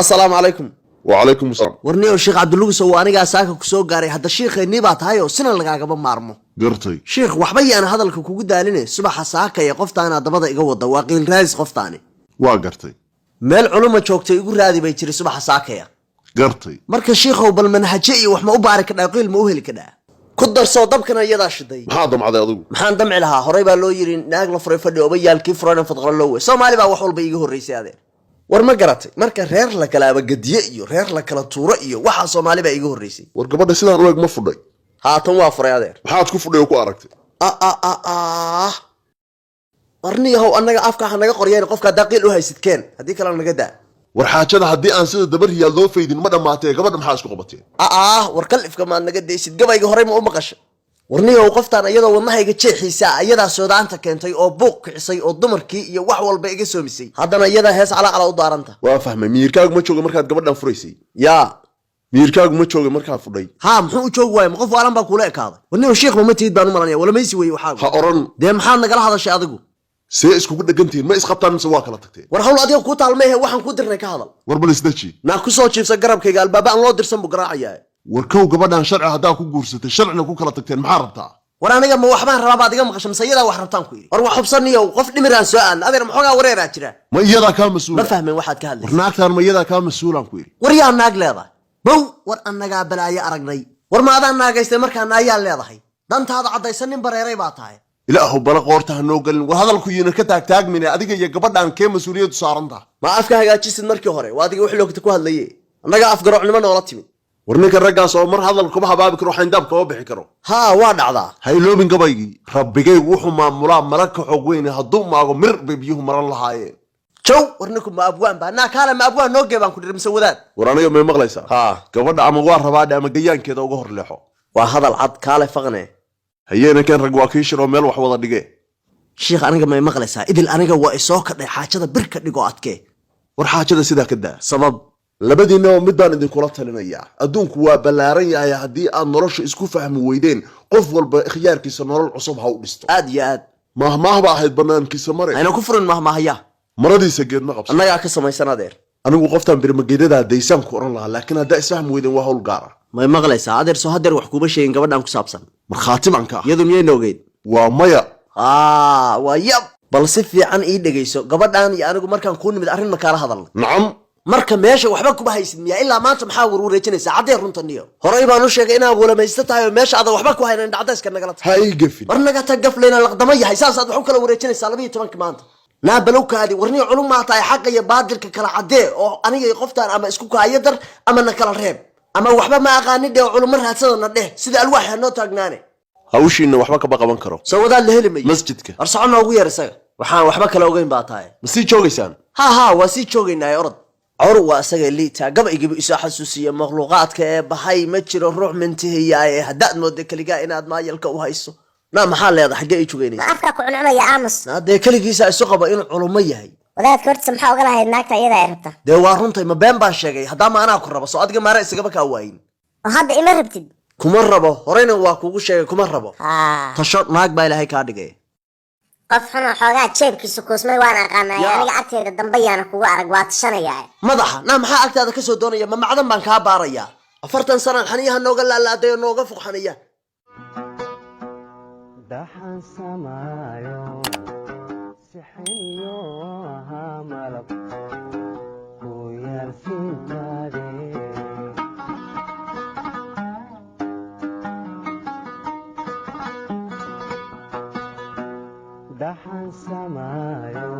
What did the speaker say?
Assalaamu calaykum. Wacalaykum asalaam. Warniyow, Sheekh Cabdilugusow, anigaa saaka ku soo gaaray. Hadda shiikhaynii baa tahay oo sina lagaagama maarmo. Gartay. Shiikh, waxba yaan hadalka kugu daaline. Subaxa saakaya qoftaanaa dabada iga wada, waa qiil raadis qoftaani. Waa gartay. Meel culuma joogtay igu raadi bay jiri subaxa saakaya. Gartay. Marka shiikhow, bal manhaje iyo wax ma u baari kadhaa? Qiil ma u heli kadhaa? Ku darsoo dabkana iyadaa shiday. Maxaa damcday adigu? Maxaan damci lahaa? Horey baa loo yidhi, naag la furay fadhi obayaalkii furana fadqalo loo wey. Soomaali baa wax walba iiga horreysay, adeer. War ma garatay? Marka reer la kala abagadiye iyo reer la kala tuuro iyo waxaa Soomaali baa iiga horreysay. War gabadha sidaan u eg ma fudhay? Haatan waa furay, adeer. Maxaad ku fudhay oo ku aragtay? Ah, warniyahow, annaga afka ha naga qoryeen. Qofka haddaa qiil u haysid keen, haddii kalena naga daa. War xaajada haddii aan sida daba riyaal loo faydin ma dhammaatee. Gabadha maxaa isku qabateen? Ah, war kalifka maad naga daysid? Gabayga horey ma u maqasha? Warniyahow, qoftaan iyadoo wadnahayga jeexiisa iyadaa soodaanta keentay oo buuq kicisay oo dumarkii iyo wax walba iga soomisay. Haddana iyadaa hees calacala u daaranta. Waa fahmay. Miyirkaagu ma jooga markaad gabadhan furaysay? Yaa? Miyirkaagu ma jooga markaad fudhay? Haa, muxuu u joogi waaya? Ma qof waalan baa kuula ekaaday? Warniyahow, shiikhba ma tihid baan u malanaya. Walamaysi weye waxaagu. Ha odhan. Dee maxaad nagala hadashay adigu? See iskugu dhegantihiin? Ma isqabtaan mise waa kala tagteen? War hawl adiga kuu taalmeehe, waxaan kuu dirnay ka hadal. War bal isdeji. Naa kusoo jiibsa garabkayga, albaaba aan loo dirsan buu garaacayaa. War kow, gabadhan sharci haddaa ku guursatay, sharcina ku kala tagteen, maxaa rabtaa? War aniga ma waxbaan rabaa baad iga maqasha mise iyadaa wax rabtaan ku yidhi? War wax hubsaniyow, qof dhimiraan soo aadna, adeer. Maxoogaa wareeraa jira. Ma iyadaa kaa Ma mas-uula? fahmin waxaad ka War hadlaysa. naagtaan ma iyadaa kaa mas-uulaan ku yidhi? War yaa naag leedahay? Bow, war annagaa balaayo aragnay. War ma adaan naagaystay markaa naayaa leedahay? Dantaada caddaysan, nin bareeray baa tahay. Ilaahu bala qoorta ha noo gelin. War hadalku yiina ka taagtaagmine, adiga iyo gabadhan kee mas-uuliyaddu saarantaha? Ma afka hagaajisid markii hore? Waa adiga wix loogta ku hadlaye, annagaa afgaroocnimo noola timid. War ninka raggaas oo mar hadal kuma habaabi karo, xayndaab kama bixi karo. Haa, waa dhacdaa. Ha iloobin gabaygii: rabbigaygu wuxuu maamulaa mala ka xoog weyne, hadduu maago mir bay biyuhu maran lahaayeen. Jow, war ninku ma abwaan baa? Naa kaale, ma abwaan noo gee baan ku dhiri mise wadaad? War aniga may maqlaysaa? Haa. Gabadha ama waa rabaadhe ama gayaankeeda uga hor leexo. Waa hadal cad, kaale faqne. Hayeena keen, rag waa kii shiroo meel wax wada dhige. Shiikh, aniga may maqlaysaa? Idil aniga waa isoo kadhay. Xaajada bir ka dhigoo adkee. War xaajada sidaa ka daa. Sabab? Labadiinaba mid baan idinkula talinayaa. Adduunku waa ballaaran yahay. Haddii aad nolosha isku fahmi weydeen, qof walba khiyaarkiisa nolol cusub ha u dhisto. Aad iyo aad. Maahmaah ba ahayd banaankiisa mare. Hayna ku furin mahmaahya. Maradiisa geed ma qabso. Annagaa ka samaysan, adeer. Anigu qoftaan birmageedadaa daysaan ku odhan lahaa, laakiin haddaa isfahmi weydeen waa hawl gaara. May maqlaysaa, adeer? Soo hadeer wax kuuma sheegin gabadhan ku saabsan. Markhaati baan ka ah. Iyadu miyayna ogeyd? Waa maya. Aa, waa yab. Bal si fiican ii dhegayso. Gabadhan iyo anigu markaan kuu nimid arrin makaala hadalnay. Nacam. Marka meesha waxba kuma haysid miyaa? Ilaa maanta maxaa warwareejinaysaa? Caddee runta niyo. Horey baan u sheegay inaad walamaysto tahay oo meesha adan waxba ku haynan. Dhacdayska nagala tahay. Ha ii gefin. War naga ta gaflayna, laqdama yahay. Saasaad wax u kala wareejinaysaa 12-ka maanta. Naa balowkaadi, warniyo culum maa tahay? Xaqa iyo baadilka kala caddee oo aniga iyo qoftaan ama isku kaayo dar ama na kala reeb, ama waxba ma aqaanin dheh oo culummo raadsadana dheh. Sida alwaaxa noo taagnaane. Hawshiinna waxba kama qaban karo. Soo wadaad la heli mayo. Masjidka. War soco, noogu yeer isaga. Waxaan waxba kala ogeyn baa tahay. Ma sii joogaysaan? Ha, waa sii joogaynaa. Orod cor, waa isaga liitaa. Gabaygiibu isoo xasuusiya: makhluuqaadka ee bahay ma jiro ruux mintihiyaaye, haddaad mooda keligaa inaad maayalka u hayso. Naa maxaa leedahay? Xaggee ay jogeynaysa? Ma afkaa ku cuncunaya? Aamus. Naa dee keligiisa isu qaba inuu culummo yahay. Wadaadka hortiisa maxaa oga lahayd naagta iyada ay rabta? Dee waa runtay, ma been baan sheegay? Haddaa ma anaa ku rabo? Soo adiga maara isagaba kaa waayin. Oo hadda ima rabtid? Kuma rabo, horeyna waa kugu sheegay, kuma rabo. Haa. Tasho, naag baa Ilaahay kaa dhigay. Qof xunoo xoogaa jeebkiisa kuusmay waan aqaanay. Yaa. Aniga agteeda dambe yaana kugu arag, waa tashanayaa. Madaxa naa maxaa agtaada ka soo doonaya? Ma macdan baan kaa baarayaa? 40 sanaan xaniyaha nooga laalaaday oo nooga fuqxaniya. Dhaxan samaayo sixiniyo ahaa malab ku yaalsintaade. Dhaxan samaayo.